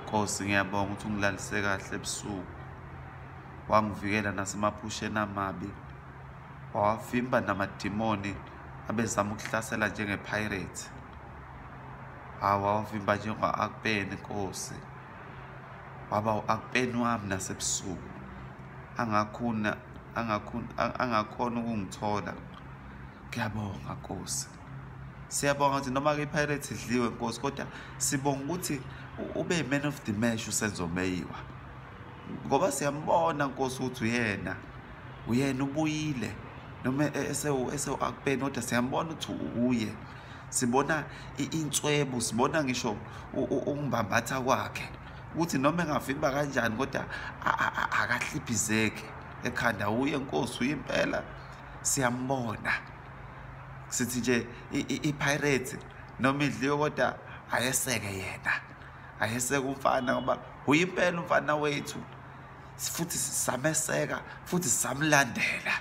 Nkosi, ngiyabonga ukuthi ungilalise kahle ebusuku, wangivikela nasemaphusheni amabi, wawavimba namadimoni abezama ukuhlasela njenge-pirate. Hawu, wawavimba njengo-Akpeni, Nkosi. Waba u-Akpeni wami nasebusuku, angakhona angakhona ukungithola. Ngiyabonga Nkosi. Siyabonga ukuthi noma-ke i-Pirates idliwe, Nkosi, kodwa sibonga ukuthi ube man of the match uSenzo Meyiwa, ngoba siyambona, Nkosi, ukuthi uyena ubuyile noma esewu-Akpeni, kodwa siyambona ukuthi uye. Sibona inswebu, sibona ngisho ukumbambatha kwakhe ukuthi noma engavimba kanjani kodwa akahliphizeki ekhanda. Uye, Nkosi, uye impela, siyambona. Sithi nje i-Pirates noma idliwe kodwa ayeseke yena, ayeseke umfana, ngoba uyimpela umfana wethu, futhi sameseka futhi samlandela.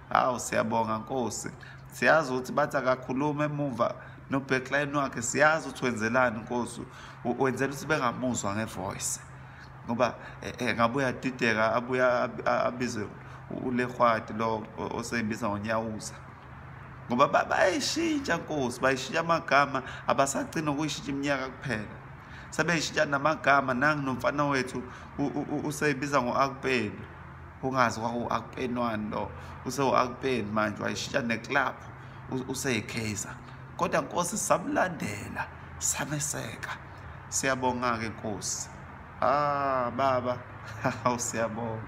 Hawu, siyabonga Nkosi. Siyazi ukuthi bathi akakhuluma emuva no-backline wakhe, siyazi ukuthi wenzelani, Nkosi. Wenzela ukuthi bengamuzwa nge-voice, ngoba ngabe uyadideka, abuya abizwe uLehwadi lo oseyibiza ngonyawuza, ngoba bayayishintsha, Nkosi, bayishintsha amagama. Abasagcina ukuyishintsha iminyaka kuphela, sebeyishintsha namagama. Nangu nomfana wethu useyibiza ngo-Akpeni, ungazi kwaku-Akpeni wani lo, usewu-Akpeni manje, wayishintsha ne-club, useyi-Kaizer. Kodwa Nkosi, samlandela, sameseka. Siyabonga-ke, Nkosi. Ah, baba, hawu, siyabonga.